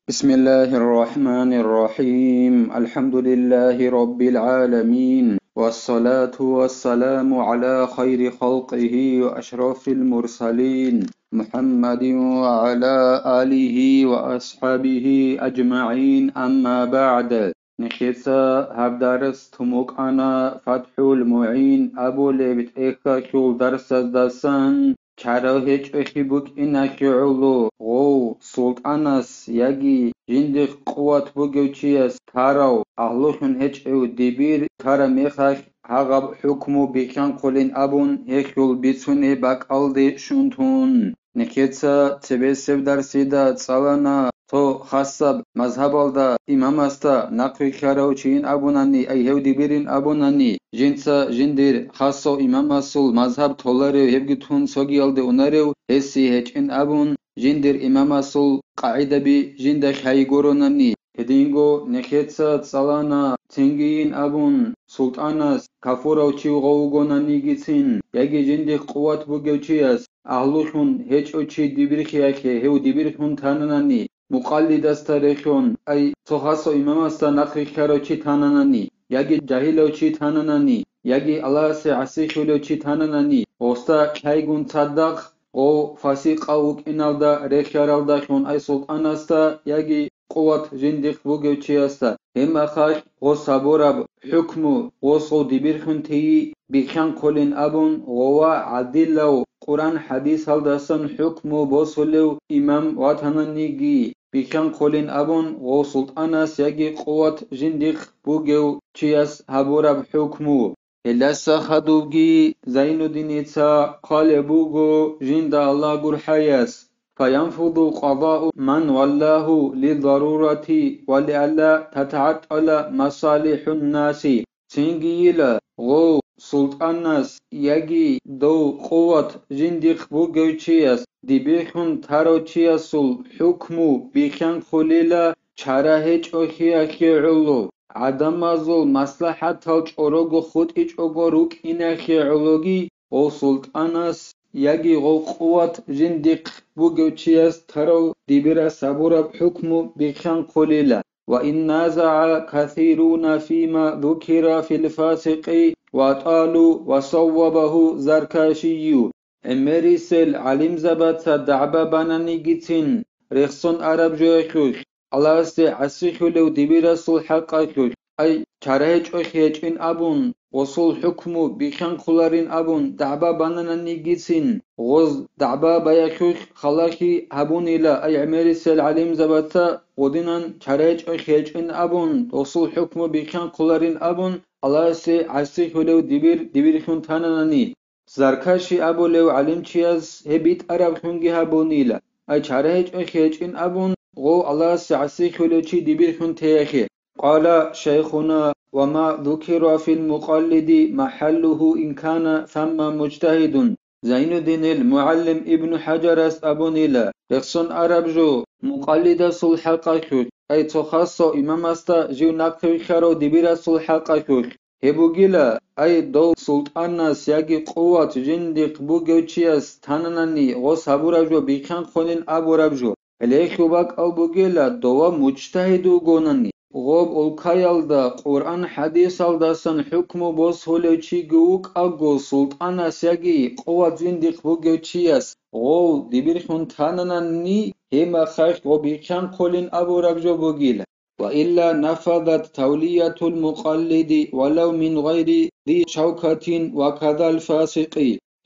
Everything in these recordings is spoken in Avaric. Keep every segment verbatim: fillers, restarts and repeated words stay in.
بسم الله الرحمن الرحيم. الحمد لله رب العالمين. والصلاة والسلام على خير خلقه وأشرف المرسلين محمد وعلى آله وأصحابه أجمعين. أما بعد. Нехеца гьаб дарс тумукъана ФатхӀул МугӀин абулеб тӀехьалъул дарсаздасан. Чара гьечӀолъи букӀиналъе гӀоло гъов султӀанас яги жиндихъ къуват бугев чияс тарав, агьлулъун гьечӀев дибир тараб мехалъ гьагъаб хӀукму бихьанхъулин абун гьелъул бицунеб бакӀалде щун тун. Нехеца цебесеб дарсида цӀалана цо хасаб мазгьабалда имамасда нахъвилълъарав чийин абунани, ай гьев дибирин абунани, жинца жиндир хасав имамасул мазгьаб толарев, гьебги тун цогиялде унарев, гьесие гьечӀин абун, жиндир имамасул къагӀидаби жинда хай гуронани. Гьединго нехеца цӀалана, цинги йин абун, султӀанас кафурав чи гъов вугонанигицин, яги жиндихъ къуват бугев чияс, агьлулъун гьечӀо чи дибирхиялъе гьев дибирхун тананани, мукъаллидасда рехьун, ай, цо хасав имамасда нахъвилълъарав чи тананани, яги жагьилав чи тананани, яги Аллагьасе гӀасихьулев чи тананани, гъосда кайгун цадахъ гъов фасикъав вукӀиналда рехьаралдалъун, ай, султӀанасда яги къуват жиндихъ бугев чиясда, гьеб мехалъ гъос гьабураб хӀукму, гъос гъов дибирхьун тейи бихьанхъулин абун, гъова гӀадилав Къуръан-хӀадисалдасан хӀукму босулев имам ватананиги бихьанхъулин абун, гъов султӀанас яги къуват жиндихъ бугев чияс гьабураб хӀукму. Гьелдаса хадубги Зайнуддиница хъвалеб буго жинда Аллагь гурхӀаяс: «Фаянфуду къадау ман валлагьу лидарурати ва лиалла татагӀаттала масалихӀун наси». Цинги йила гъов султӀанас яги дов къуват жиндихъ бугев чияс дибирхьун тарав чиясул хӀукму бихьанхъулила чара гьечӀолъиялъе гӀоло, гӀадамазул маслахӀатал чӀорого хутӀичӀого рукӀиналъе гӀологи, гъов султӀанас яги гъов къуват жиндихъ бугев чияс тарав дибирас гьабураб хӀукму бихьанхъулила. وإن نازع كثيرون فيما ذكر في الفاسق وأطال وصوبه الزركشي. ГӀемерисел гӀалимзабаца дагӀба бананигицин, рехсон араб жоялъулъ, Аллагьасде гӀасихьулев дибирасул хӀакъалъулъ, ай, чара гьечӀолъи гьечӀин абун, гъосул хӀукму бихьанхъуларин абун дагӀба банананигицин, гъоз дагӀба баялъулъ халалъи гьабунила, ай, гӀемерисел гӀалимзабаца гъодинан чара гьечӀолъи гьечӀин абун, гъосул хӀукму бихьанхъуларин абун, Аллагьасе гӀасихьулев дибир дибирхьун тананани. Заркаши абулев гӀалимчияс гьеб битӀараб хунги гьабунила, ай чара гьечӀолъи гьечӀин абун, гъов Аллагьасе гӀасихьулев чи дибирхьун теялъе. قال شيخنا: وما ذكر في المقلد محله إن كان ثم مجتهد. Зайнуддинил мугӀалим Ибну ХӀаджарас абунила, рехсон араб жо мукъаллидасул хӀакъалъулъ, ай цо хасав имамасда жив нахъвилълъарав дибирасул хӀакъалъулъ. Гьеб бугила, ай, дов султӀанас яги къуват жиндихъ бугев чияс тананани гъос гьабураб жо бихьанхъулин абураб жо. Гьелъул бакӀал бугила, дова мужтагьид вугонани, гъоб улкаялда Къуръан-хӀадисалдасан хӀукму босулев чиги вукӀаго, султӀанас яги къуват жиндихъ бугев чияс гъов дибирхьун тананани, гьеб мехалъ гъоб бихьанхъулин абураб жо бугила. وإلا نفذت تولية المقلد ولو من غير ذي شوكة وكذا الفاسق.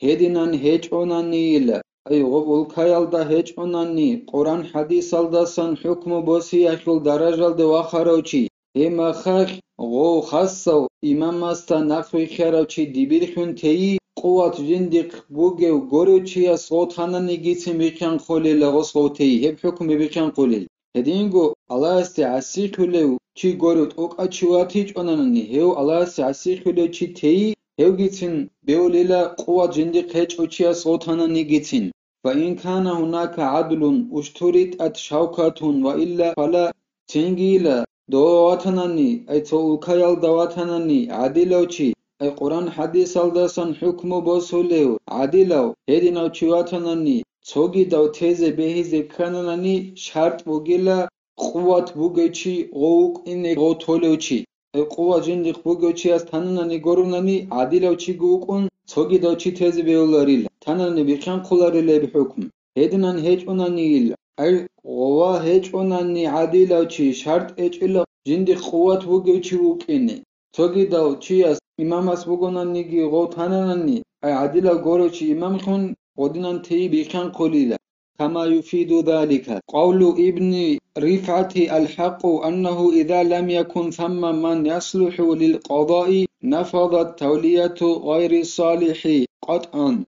Гьединан гьечӀонанийила, ай, гъоб улкаялда гьечӀонани, Къуръан-хӀадисалдасан хӀукму босиялъул даражалде вахарав чи, гьеб мехалъ гъов хасав имамасда нахъвилълъарав чи дибирхьун тейи, къуват жиндихъ бугев горев чияс гъов тананигицин бихьанхъулила гъос гъов тейи, гьеб хӀукму бихьанхъулел. Гьединго Аллагьасде гӀасихьулев чи горев тӀокӀав чи ватичӀонанани, гьев Аллагьасде гӀасихьулев чи тейи, гьевгицин бевлила къуват жиндихъ гьечӀев чияс гъов тананигицин. فإن كان هناك عدل اشترطت شوكة وإلا فلا. Цингийила, дова ватанани, ай цо улкаялда ватанани, гӀадилав чи, ай Къуръан-хӀадисалдасан хӀукму босулев, гӀадилав, гьединав чи ватанани, цогидав тезе бегьизе ккананани, шартӀ бугила, къуват бугев чи гъов вукӀине гъов толев чи. Гьеб къуват жиндихъ бугев чияс тананани гурунани гӀадилав чиго вукӀун, цогидав чи тезе бегьуларила. Танани бихьанхъуларила гьеб хӀукму. Гьединан гьечӀонанийила. Ай, гъова гьечӀонани гӀадилав чи шартӀ гьечӀила жиндихъ къуват бугев чи вукӀине. Цогидав чияс имамас бугонаниги гъов тананани, ай гӀадилав гурев чи имамлъун гъодинан тей бихьанхъулила. كما يفيد ذلك قول ابن رفعة الحق أنه إذا لم يكن ثم من يصلح للقضاء نفذت تولية غير الصالح قطعا.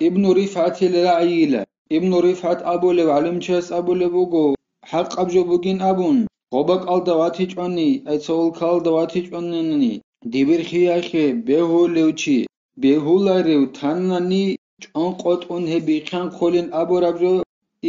Ибну РифгӀатил рагӀийила. Ибну РифгӀат абулев гӀалимчияс абулеб буго, хӀакъаб жо бугин абун, гъобакӀалда ватичӀони, ай цо улкалда ватичӀонани, дибир хиялъе бегьулев чи, бегьуларев танани чӀонкъотӀун гьеб бихьанхъулин абураб жо,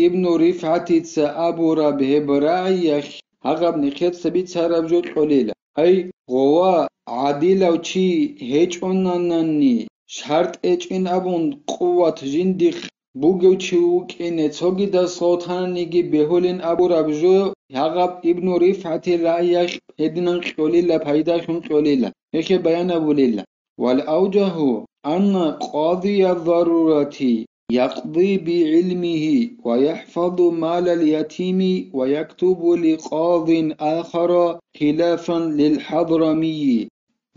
Ибну РифгӀатица абураб гьеб рагӀиялъ гьагъаб нижеца бицараб жо кьолила. Ай, гъова гӀадилав чи гьечӀонанани, шартӀ гьечӀин абун къуват жиндихъ бугев чи вукӀине цогидас гъов тананиги бегьулин абураб жо гьагъаб Ибну РифгӀатил рагӀиялъ гьединан кьолила, пайдалъун кьолила. Гьехъе баян абулила. والأوجه أن قاضي الضرورة يقضي بعلمه ويحفظ مال اليتيم ويكتب لقاض آخر خلافا للحضرمي.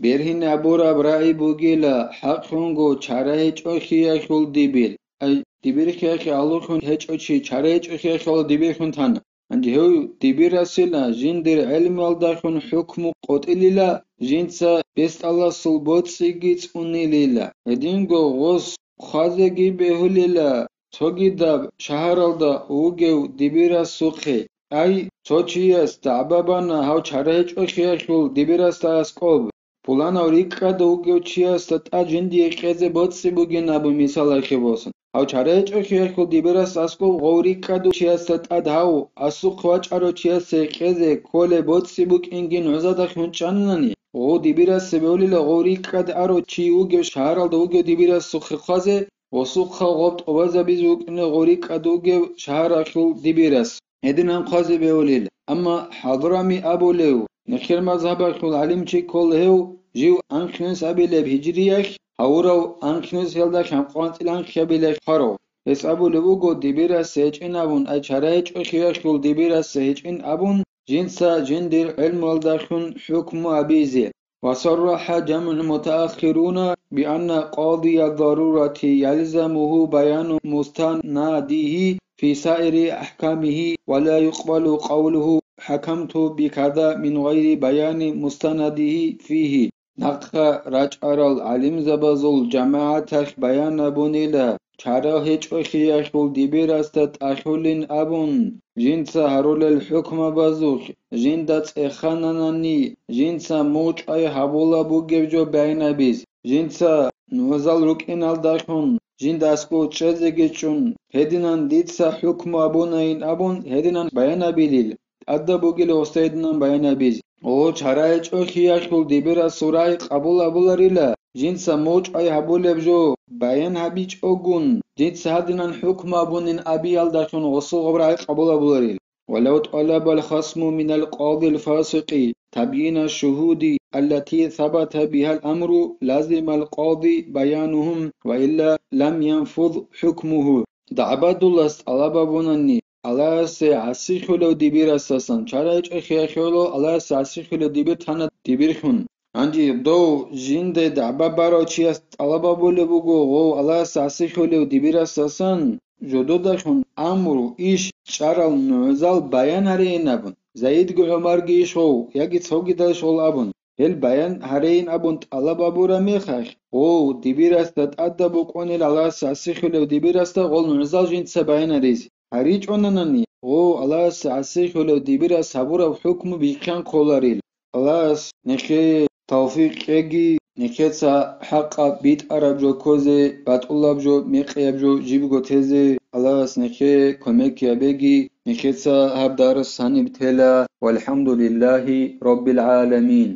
Бергьин абураб рагӀи бугила, хӀакълъунго чара гьечӀо хиялъул дибир. Ай, дибир хиялъе гӀолохъун гьечӀо чи, чара гьечӀо хиялъул дибирхъун тана. Гьанже гьев дибирасила жиндир гӀелмуялдалъун хӀукму къотӀилила, жинца бесдаласул боцӀиги цӀунилила. Гьединго гъос хъвазеги бегьулила цогидаб шагьаралда вугев дибирасухъе. Ай, цо чияс дагӀба бана гьав чара гьечӀо хиялъул дибирасда аскӀоб. Пуланав рикӀкӀад вугев чиясда тӀад жиндие кьезе боцӀи бугин абун мисалалъе босун. Гьав чара гьечӀо хиялъул дибирас аскӀов гъов рикӀкӀад чиясда тӀад гьав асухъ вачӀарав чиясе кьезе кколеб боцӀи букӀинги нугӀзадахъ гьунчӀанани, гъов дибирас бегьулила гъов рикӀкӀад арав чи вугев шагьаралда вугев дибирасухъе хъвазе, гъосухъа гъоб тӀубазабизе вукӀине гъов рикӀкӀад вугев шагьаралъул дибирас. Гьединан хъвазе бегьулел. Амма ХӀадрами абулев, нехер мазгьабалъул гӀалимчи ккола гьев, жив анлънугьиз абилеб гьижриялъ, гьавурав анлънугьиз гьелда хӀанкъу анцӀила анлъабилеб хъарав. Гьес абулеб буго, дибирас гьечӀин абун, ай чара гьечӀо хиялъул дибирас гьечӀин абун, жинца жиндир гӀелмуялдалъун хӀукму абизе. وصرح جمع متأخرون بأن قاضي الضرورة يلزمه بيان مستنده في سائر أحكامه، ولا يقبل قوله حكمت بكذا من غير بيان مستنده فيه. Нахъа рачӀарал гӀалимзабазул жамагӀаталъ баян абунила, чара гьечӀо хиялъул дибирасда тӀалъулин абун, жинца гьарулел хӀукмабазухъ жинда цӀехананани, жинца мугъчӀвай гьабула бугеб жо бегьинабиз, жинца нугӀзал рукӀиналдалъун жинда аскӀов чӀезеги чӀун, гьединан дица хӀукму абунайин абун, гьединан баян абилил, тӀадаб бугила гьесда гьединан баян абизе. О, чара гьечӀо хиялъул дибирасул рагӀи къабул абуларила, жинца мугъчӀвай гьабулеб жо баян гьабичӀогун, жинца гьадинан хӀукму абунин абиялдалъун гъосул гъаб рагӀи къабул абуларил. ولو طلب الخصم من القاضي الفاسق تبيين الشهود التي ثبت بها الأمر لزم القاضي بيانهم وإلا لم ينفذ حكمه. ДагӀбадулас тӀалаб абунани, Аллагьасе гӀасихьулев дибирасдасан, чара гьечӀо хиялъулев Аллагьасе гӀасихьулев дибир тана дибирхьун. Гьанже дов жинда дагӀба барав чияс тӀалаб абулеб буго, гъов Аллагьасе гӀасихьулев дибирасдасан, жододалъун амру, иш, чӀарал нугӀзал баян гьарейин абун, Заидги ГӀумарги иш гъов, яги цогидал иш гъол абун, гьел баян гьарейин абун тӀалаб абураб мехалъ, гъов, дибирасда тӀадаб букӀунел Аллагьасе гӀасихьулев дибирасда гъол нугӀзал жинца баян гьаризе. ГьаричӀонанани, гъов, Аллагьасе гӀасихьулев дибирас гьабураб хӀукму бихъан кколарил. Аллагьас нехее тавфикъ кьеги, нехеца хӀакъаб битӀараб жо ккозе, батӀулаб жо, мекъияб жо жибго тезе Аллагьас нехее кумек гьабеги, нехеца гьаб дарс гьаниб тела. ВалхӀамдулиллагьи раббил гӀаламин.